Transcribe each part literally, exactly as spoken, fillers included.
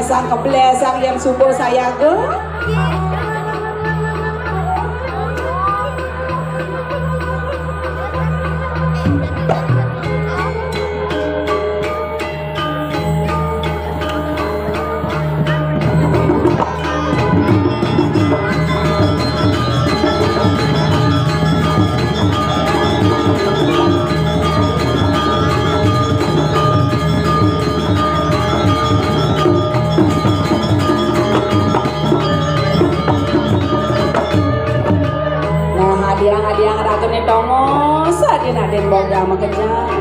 Sang keblesang yang suba sayaga. Nah, hadiah-hadiah ragane tongos, adin-adin bogdang makejang.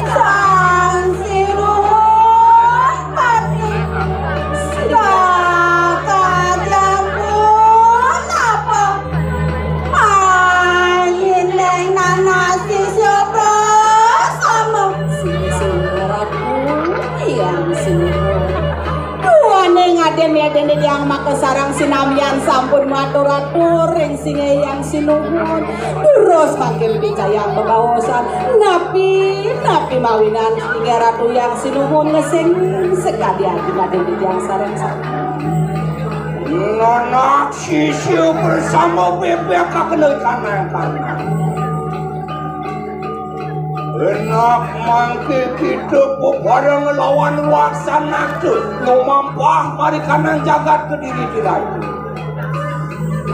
Sang Sinuhun pati. Sida kajampun apa? Main deng nanas sisya prasama. Sing Ratu, Hyang Sinuhun. Duaning adin-adin Hyang Makasareng sinamian sampun matur-atur ring singgih Hyang Sinuhun. Durus mangkin dicayang bebaosan. Napi, napi mawinan singgih Ratu Hyang Sinuhun ngesing sekadi adi-adi titiang sareng sami. Nanak sisya bersama bebek kakena kanang-kanang. Enak mangke kita bebareng lawan Waksanata lumampah marikanang jagat Kediri Diraju.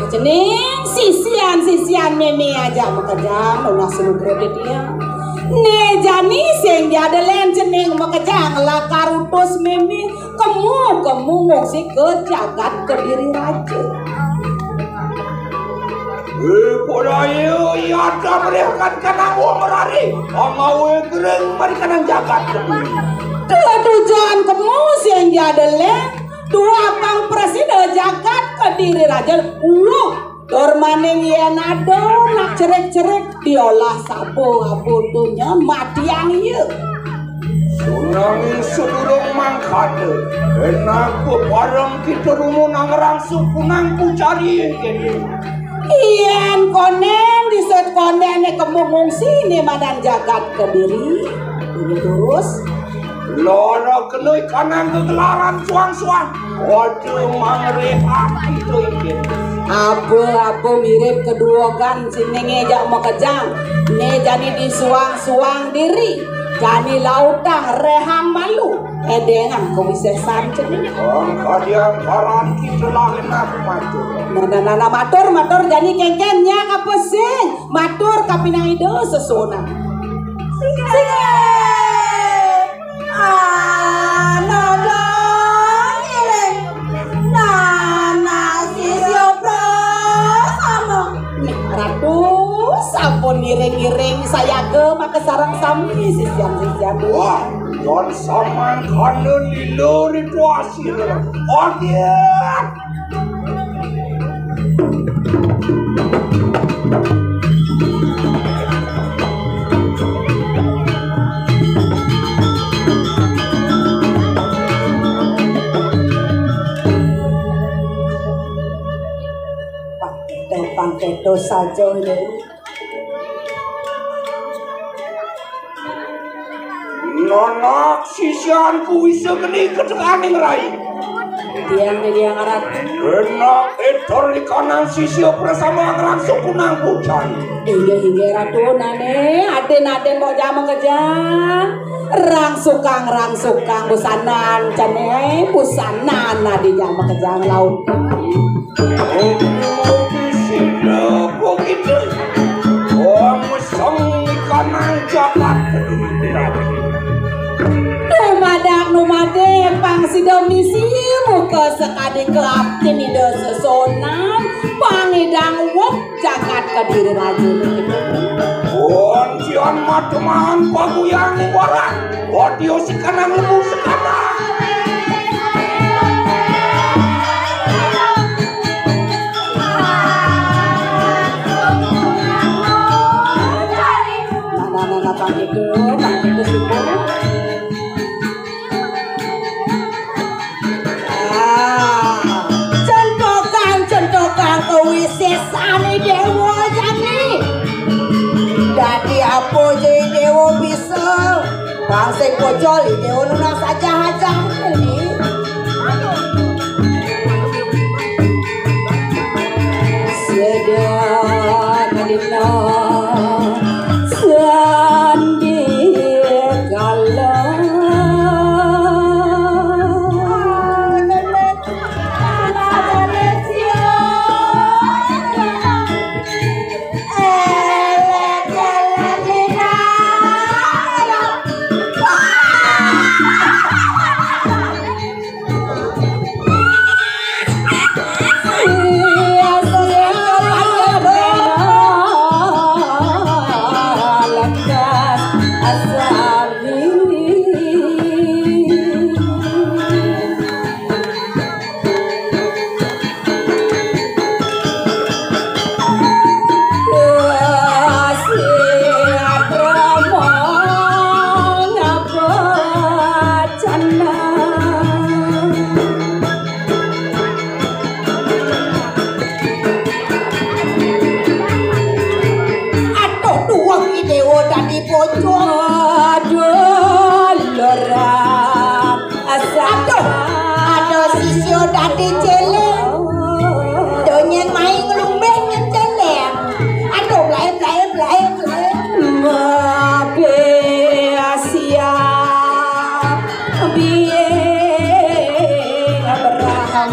Cening sisian-sisian mémé ajak makejang nunas nunas titiang. Né jani sing ja dén cening makejang lakar utus mémé kemu kemu ngungsi ka jagat Kediri Raja. Eh, budaya iya ada meriahkan kanang wong merari, angawe gering marikanang jagat Kediri. Tetujon kemu sing ja dén, dua pang presida jagat Kediri Raja. Wuh, tur maning yén ada nak cerik-cerik diolah saba-aba donya matiang iya. Sunangin sedurung mangkada, enak bebareng kita rumunang rangsuk kunang pucari kéné. Yén kondén disut kondéné kemu ngungsiné madan jagat Kediri. Ini terus. Lara kena kanang gegelaran suang-suang. Waduh, mangrehak itu inggih. Apa-apa mirip keduagan siningé jak makejang. Né jani disuang-suang diri. Jani lautang rehang malu. Édéngang kawisésan cening. Angkadiang paran kita lah enak matur. Nah, nah, nah, nah, matur, matur jani kénkén nyak apa sing matur kapinang Ida sesonan. Singgih. Singgih. Anada ngiring. Nanak sisya prasama. Ratu sampun ngiring-ngiring sayaga makasareng sami sisian-sisian. Wah, yon samangkana lila rituasi. Oke. Pangketo, pangketo saja, Nggih. Nanak sisianku wisa geni ketekaning rai. Tiang, tiang arat. Enak etor ikanang sisia prasama ngrangsuk kunang pucang. Inggih, inggih, Ratu, nane, aden-aden mau jama kejang. Rangsukang, rangsukang, busanan, cane, busanan, adi jama kejang laut. Oke, sida begitu. Wong meseng ikanang jagat. Dumadak numade pang sida misi muka sekadi keaptin ida sesonan pang idang wong jagat Kediri Raja. Wong sian matemahan paguyang ing warang. Wadya sekanang lembu sekanang. Nah, nah, nah, nah, pang itu, pang itu, syukur. Ah, centokan, centokan kawisésane dewa jani. Dadi apa ja Kang sing bocor iki ono nang sajah-ajah iki. Sedang dina sandi kala. Aduh, tuwek iki Dewa dadi bocor. Aduh, lora. Aduh, aduh, sisya dadi cilik. Donyen mai nglumbih nyen cilik. Aduh, blae, blae, blae, blae. Mabe Asia, biye Abraham.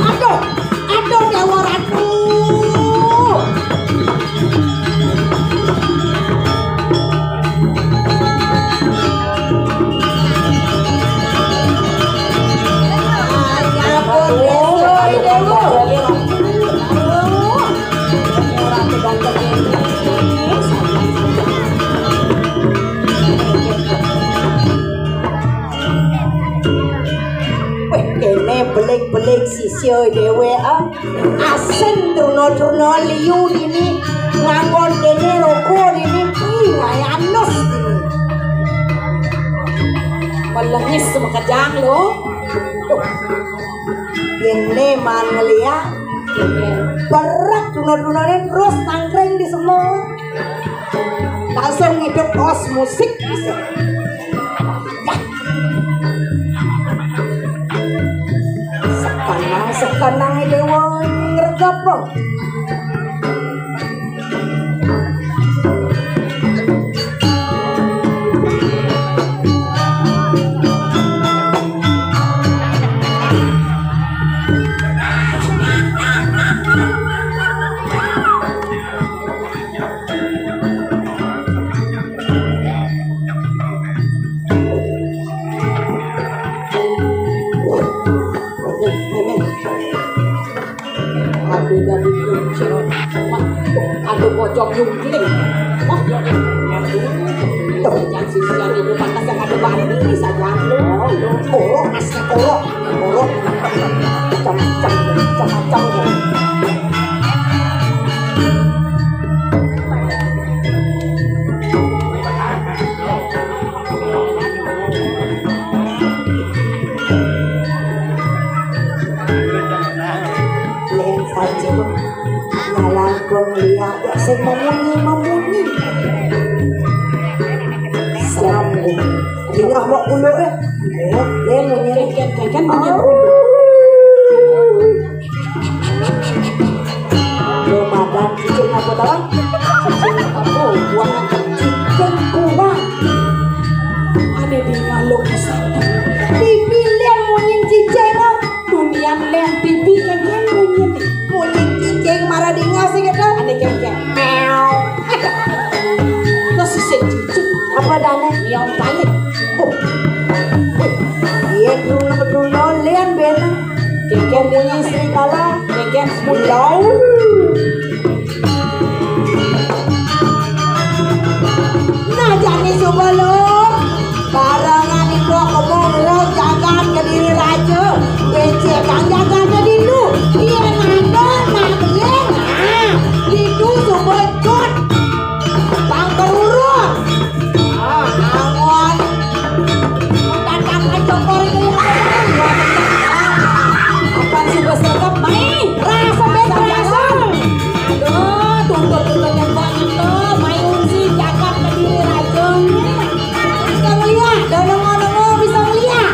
Aduh, aduh, Dewa Ratu. Weh, kene belik-belik sisya dhewe, ah. Asin truna-truna liyu dini nganggon kene roko dini, ih, ngayanus dini. Melengis makejang lo. Yen ne man ngeliat, berat truna-trunane terus nangkring di semua. Langsung hidup os musik. Ya. Sekanang, sekanang dewa ngregep. Aduh, dadi kucing. Wah, aduh, pocong nyungkling. Wah, tuh, jangan sisian itu pantas yang ada bandi saja. Oh, oh, asli, oh, oh. Cang, cang, cang, cang. Len saja, nyalahkon liat sing memunyi-memunyi. Seram. Dingah mok kulo, eh. Eh, len munyi. Kan, kan, kan, munyi. Ramadan cicing apa tawang? Cicing apa? Buah cicing buah. Ada di malu besar. Terus sing cucu apa dane nyong panik. Iya, dulu dulu lian ben. Keken ini serigala, keken sebulau. Nah, jani coba lo barengan itu ngomong lo jagat Kediri Raja. Becek kang jagat Kediri lu. Iya, nando, nah, beling. Nah, itu coba cut. Bang kerurut. Ah, angon. Datang ke Jokowi ke yang apa sudah sergap mai? Rasa bet rasa. Aduh, tuntut tuntut yang banyak tuh. Mai unsi jagat Kediri Raja. Bisa melihat, udah nemu-nemu bisa melihat.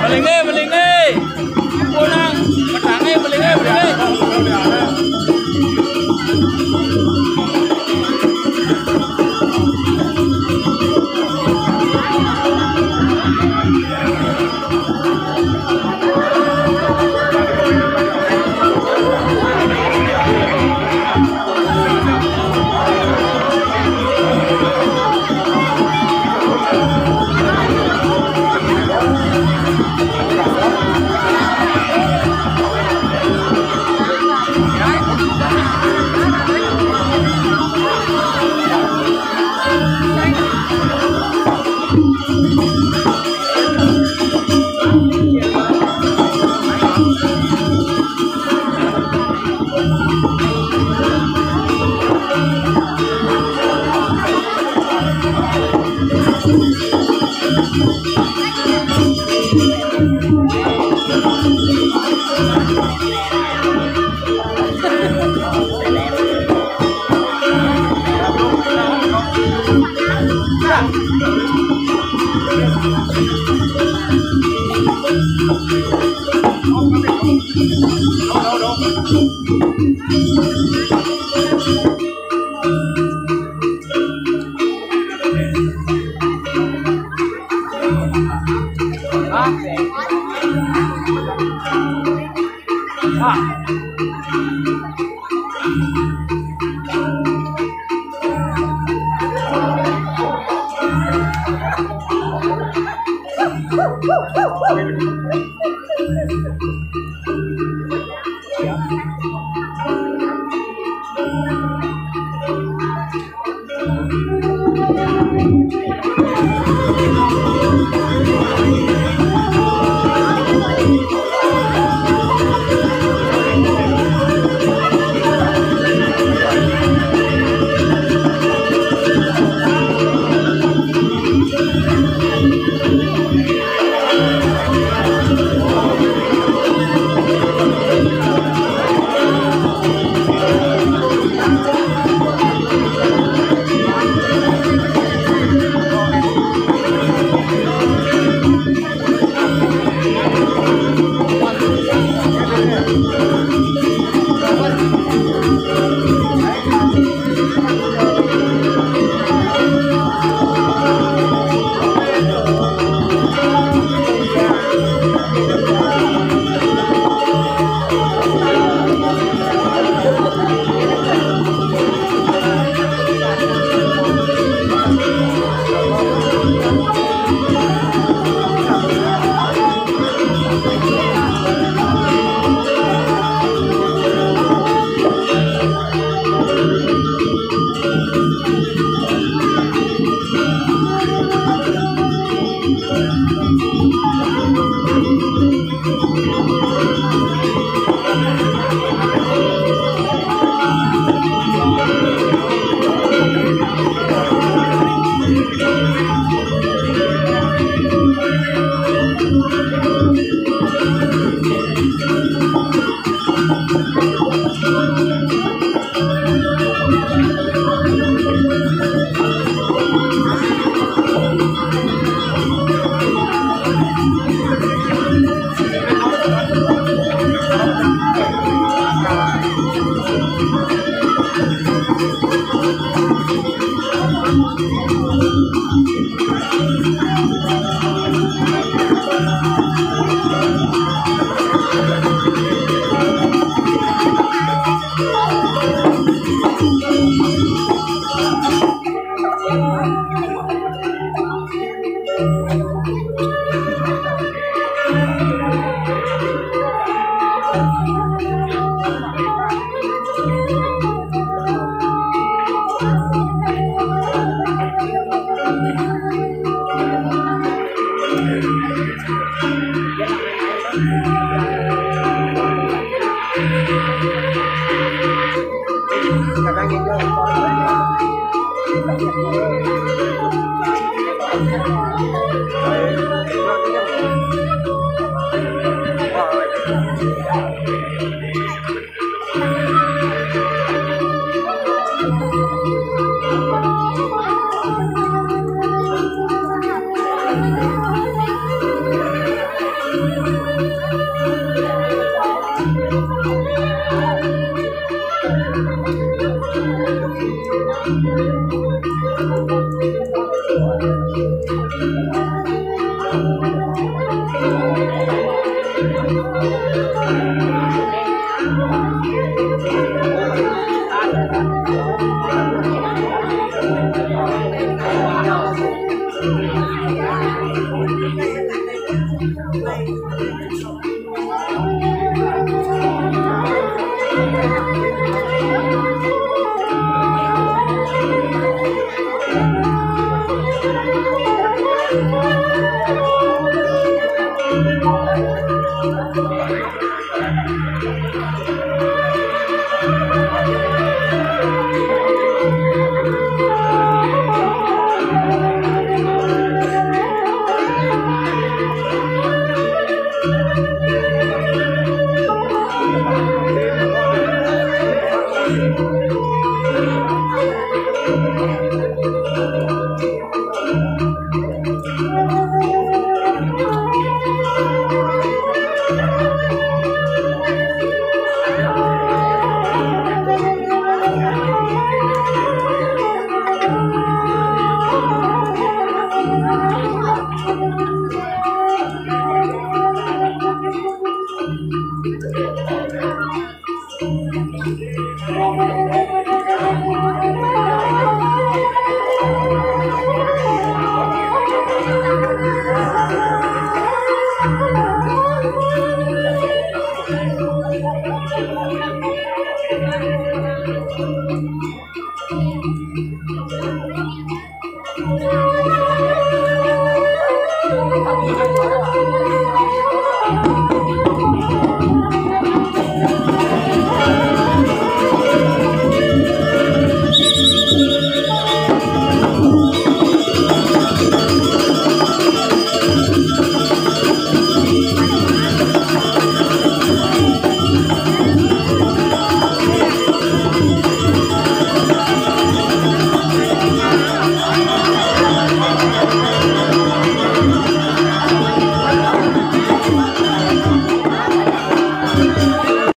Malinge, malinge. Kunang, pedangnya malinge, malinge.